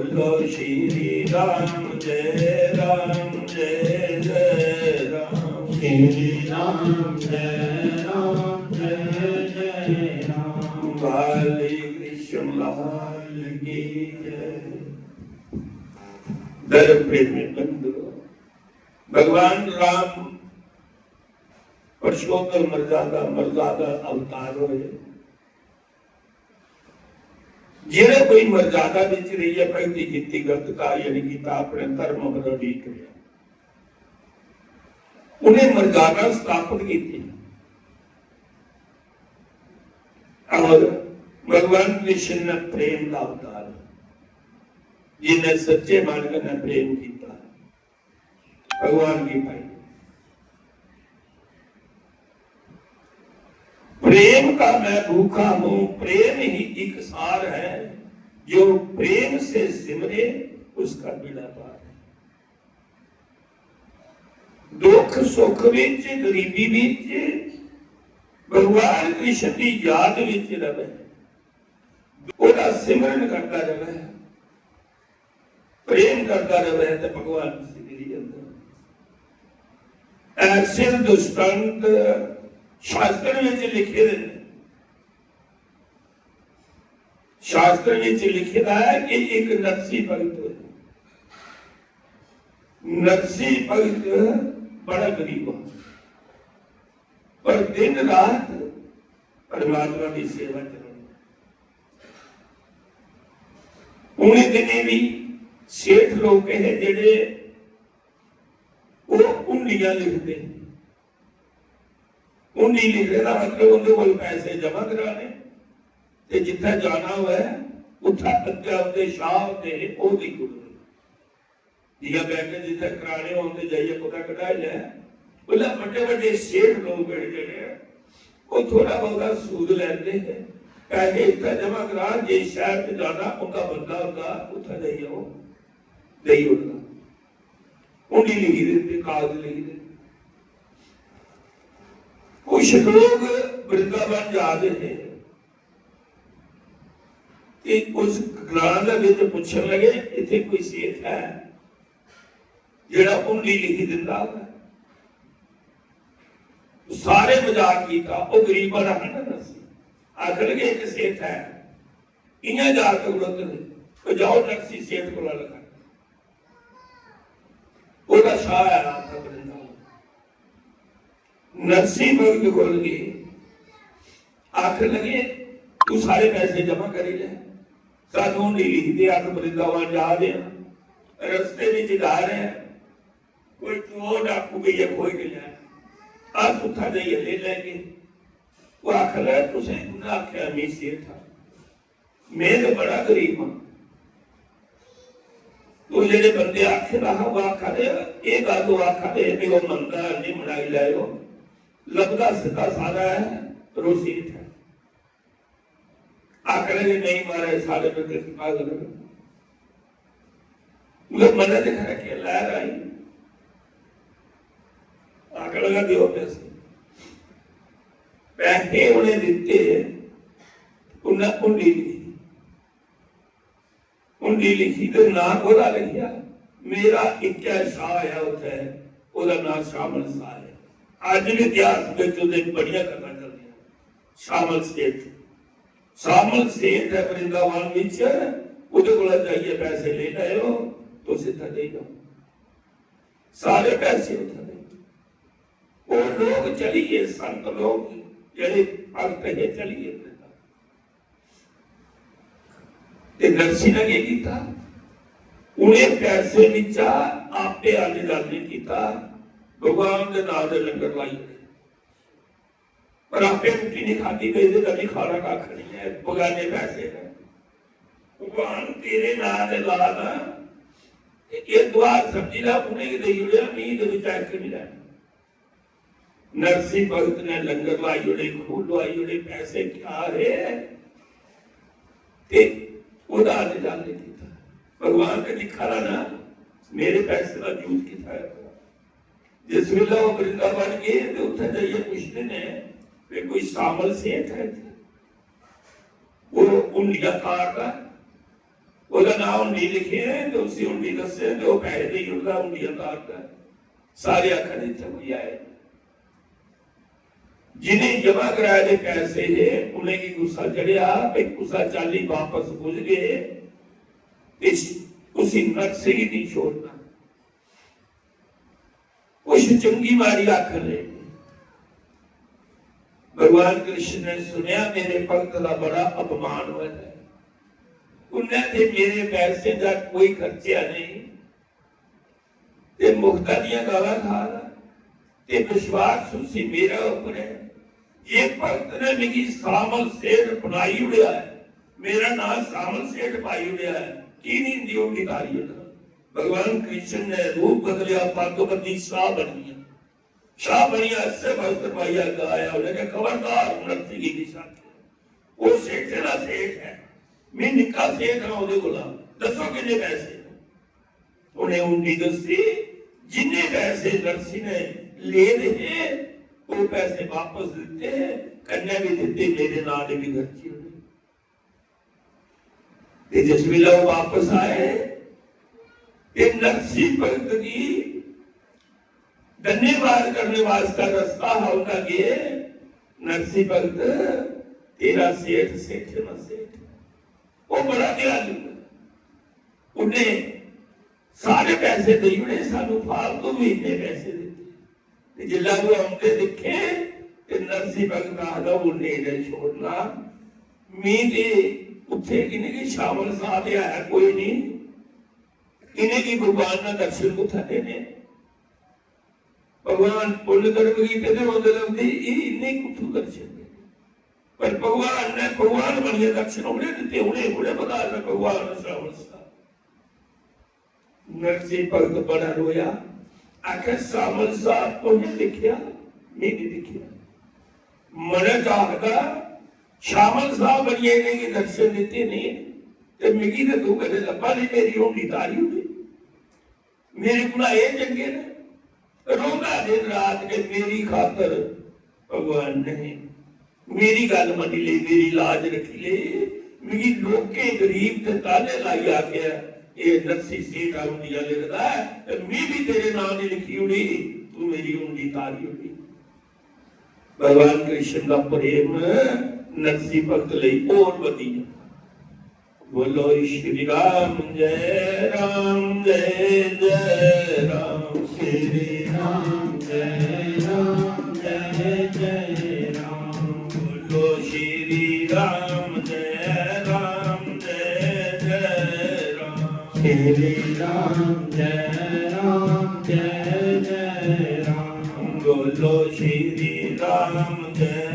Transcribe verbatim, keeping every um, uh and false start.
बोलो श्री राम जय राम जय जय राम। श्री राम जय राम जय जय राम। काली कृष्ण लाल की जय। धर्म प्रेमी बंधु, भगवान राम पुरुषोत्तम मर्यादा, मर्यादा अवतार होए। जेह्ड़ा कोई मर्यादा विच रेहियै भक्ति कीती, गलत कार्य नहीं कीता, अपने धर्म पर अडिग रेहा, उन्हें मर्यादा स्थापित कीती। और भगवान कृष्ण ने प्रेम का अवतार, जिन्हें सच्चे मन कन्नै प्रेम कीता, भगवान की पाई। प्रेम का मैं भूखा हूं, प्रेम ही एक सार है, जो प्रेम से सिमरे उसका बेड़ा पार है। दुख सुख विच, गरीबी विच भगवान कृष्ण की याद विच रवे, ओहदा सिमरन करता रवे, प्रेम करता रवे ते भगवान से मिली जाता। ऐसे दृष्टांत शास्त्र विच लिखे हुए हैं। शास्त्र विच लिखे दा है कि एक नरसी भगत होया। नरसी भगत बड़ा गरीब हा, पर दिन रात परमात्मा की सेवा च रौंह्दा। उ'नें दिनें भी सेठ लोक हे जेह्ड़े, ओह् हुंडियां लिखदे। हुंडी लिखने दा मतलब उं'दे कोल पैसे जमा कराने ते जित्थै जाना होऐ उत्थै अग्गै उं'दे शाह होंदे हे, ओह् देई ओड़दे। जि'यां बैंक जित्थै कराने होन ते जाइयै कुतै कढाई लै। उसलै बड्डे बड्डे सेठ लोक जेह्ड़े जेह्ड़े ऐ, ओह् थोह्ड़ा बहुता सूद लैंदे हे। पैसे इत्थै जमा करा, जे शैह्र च जाना उं'दा बंदा होंदा, उत्थै जाइयै ओह् देई ओड़दा। हुंडी लिखी दिंदे, कागज लिखी दिंदे। कुछ लोक वृंदावन जा दे हे ते उस ग्रां दे विच पुच्छन लगे, "इत्थे कोई सेठ है जेड़ा हुंडी लिखी दिंदा होऐ?" सारे मजाक कीता, "ओ गरीबा दा है ना नरसी।" आखन लगे, "इक सेठ है।" इयां जा के उड़त, "ओ जाओ नरसी सेठ कोला लगा।" ओह्दा शाह आया था वृंदावन। नरसिंह भगत कोल गए, आखन लगे, "तू सारे पैसे जमा करी ले, सानू हुंडी लिखी दे, अस वृंदावन जा रहे हैं, रस्ते विच जा रहे हैं, कोई चोर डाकू भैया खोई के ले, अस उत्था जाइयै ले लैगे।" वो आखन लगा, "तुसें कु'न्नै आखेआ में सेठ हां?" में ते बड़ा गरीब हां। तू जेह्ड़े बंदे आखे दा हा, ओह् आखा दे, एह् गल्ल ओह् आखा दे हे, ओह् मनदा है, नहीं मनाई लैओ। लभदा सिद्धा सादा ऐ, पर ओह् सेठ ऐ। आखने जे नहीं महाराज, साढ़े पर कृपा करो। उधर मनै च खरै केह् लैह्र आई। आखन लगा, "देओ पैसे।" पैसे उ'नें दित्ते, उ'न्नै हुंडी लिखी। हुंडी लिखी ते नांऽ कोह्दा लिखेआ? मेरा इक्कै शाह ऐ उत्थै, ओह्दा नांऽ शामल शाह ऐ। अज्ज बी इतिहास बिच ओह्दे बड़ियां गल्लां चलदियां। शामल सेठ, शामल सेठ ऐ वृंदावन बिच, ओह्दे कोला जाइयै पैसे लेई लैओ, तुस इत्थै देई जाओ। सारे पैसे उत्थै देई। ओह् लोक चली गे, संत लोक जेह्ड़े भगत हे, चली गे। ते नरसी ने केह् कीता? उ'नें पैसे बिच्चा आपे अन्न दान नहीं कीता, भगवान दे नां दे लंगर लाई ओड़े। पर आपे रुट्टी नहीं खादी, ते एह्दे कन्नै खाना कक्ख नहीं ऐ, बगाने पैसे न। भगवान तेरे नां दे ला दा, ते एह् दुआर समझी लै, उ'नेंगी देई ओड़ेआ, मिगी एह्दे बिच्चा इक नहीं लैना। नरसी भगत ने लंगर लाई ओड़े, खूह लुआई ओड़े, पैसे क्या हे? ते ओह्दा अन्न दान नहीं कीता। भगवान ने दिक्खा दा ना, मेरे पैसे दा यूज कीता है। जिस वेले ओह् वृंदावन गे ते उत्थै जाइयै पुछदे ने, "वे कोई सामल सेठ है इत्थै?" ओह् हुंडिया तारदा, ओह्दा नांऽ हुंडी लिखे ते उसी हुंडी दस्से ते ओह् पैसे देई ओड़दा, हुंडियां तारदा। सारे आखन इत्थै कोई आए। जिनें जमा कराए दे पैसे हे, उनेंगी गुस्सा चढ़ेआ कि कुसा चाल्ली वापस पुजगे, इस, उसी नरसी गी नहीं छोड़ना। कुछ चंगी माड़ी आखन लगे। भगवान कृष्ण ने सुनया, मेरे भक्त का बड़ा अपमान हुआ है, उन्हें ते मेरे पैसे का कोई खर्चा नहीं, ते मुफ्ता दियां गालां खा रहा, ते विश्वास उसी मेरा ऊपर है। ये भक्त ने मिगी सामल सेठ बनाई उड़ेआ है, मेरा नाम सामल सेठ पाई उड़ेआ है, की नहीं इंदी हुंडी तारी उड़दा? भगवान कृष्ण ने रूप बदलिया, पग बदली, शाह बन गया। शाह बनिया, अस्से वस्त्र पाइया, अग्गा आया, उन्हें कहा, "खबरदार, नरसी की दिशा के। वो सेठे दा सेठ है, मैं निक्का सेठ हां ओदे कोला, दसो किन्ने पैसे?" उन्हें हुंडी दस्सी, जिन्ने पैसे नरसी ने ले दे हे, वो पैसे वापस दिते, कन्ने भी दिते, मेरे नां दे भी खर्ची उन्हें। ते जिस वेले वो वापस आए, ते नरसी भगत गी धन्यवाद करने वास्ते रस्ता हा उन्हें गे, नरसी भगत, तेरा सेठ सेठ ना सेठ। वो बड़ा दयालु है। उन्हें सारे पैसे देई ओड़े, सानू फालतू भी इन्ने पैसे दिते। ते जिसलै वो औंदे दिक्खे ते नरसी भगत आखदा, "उन्हें इन्हें छोड़ना, मी ते उत्थे इ'नेंगी शामल साहब ते आया कोई नहीं, इ'नेंगी भगवान ने दर्शन कुत्थै देने?" भगवान पुण्य कर्म कीते ते रोंदे लभदे, "एह् इ'नें कुत्थों दर्शन देने?" पर भगवान ने भगवान बनियै दर्शन उ'नें दित्ते, उ'नें, उ'नें पता लगा भगवान शामल साहब। नरसिंह भगत बड़ा रोया, आखे, "सामल साहब तुसें दिक्खेआ? में नहीं दिक्खेआ।" मनै च आखदा, "शामल साहब बनियै इ'नेंगी दर्शन दित्ते नहीं, ते मिगी ते तू कदें लब्भा नहीं, मेरी हुंडी तारी ओड़ी। मेरे कोला एह् चंगे न।" रोंदा दिन रात के मेरी खातर भगवान ने मेरी गल्ल मन्नी लेई, मेरी लाज रक्खी लेई, मिगी लोकें गरीब ते ताने लाई आखेआ, "एह् नरसी सेठ हुंडियां लिखदा ऐ, ते में भी तेरे नां दी लिखी ओड़ी, तू मेरी हुंडी तारी ओड़ी।" भगवान कृष्ण दा प्रेम नरसी भगत लेई होर बधी गेआ। बोलो श्री राम जय राम जय जय राम। श्री राम जय राम जय जय राम। बोलो श्री राम जय राम जय जय राम। श्री राम जय राम जय जय राम। बोलो श्री राम जय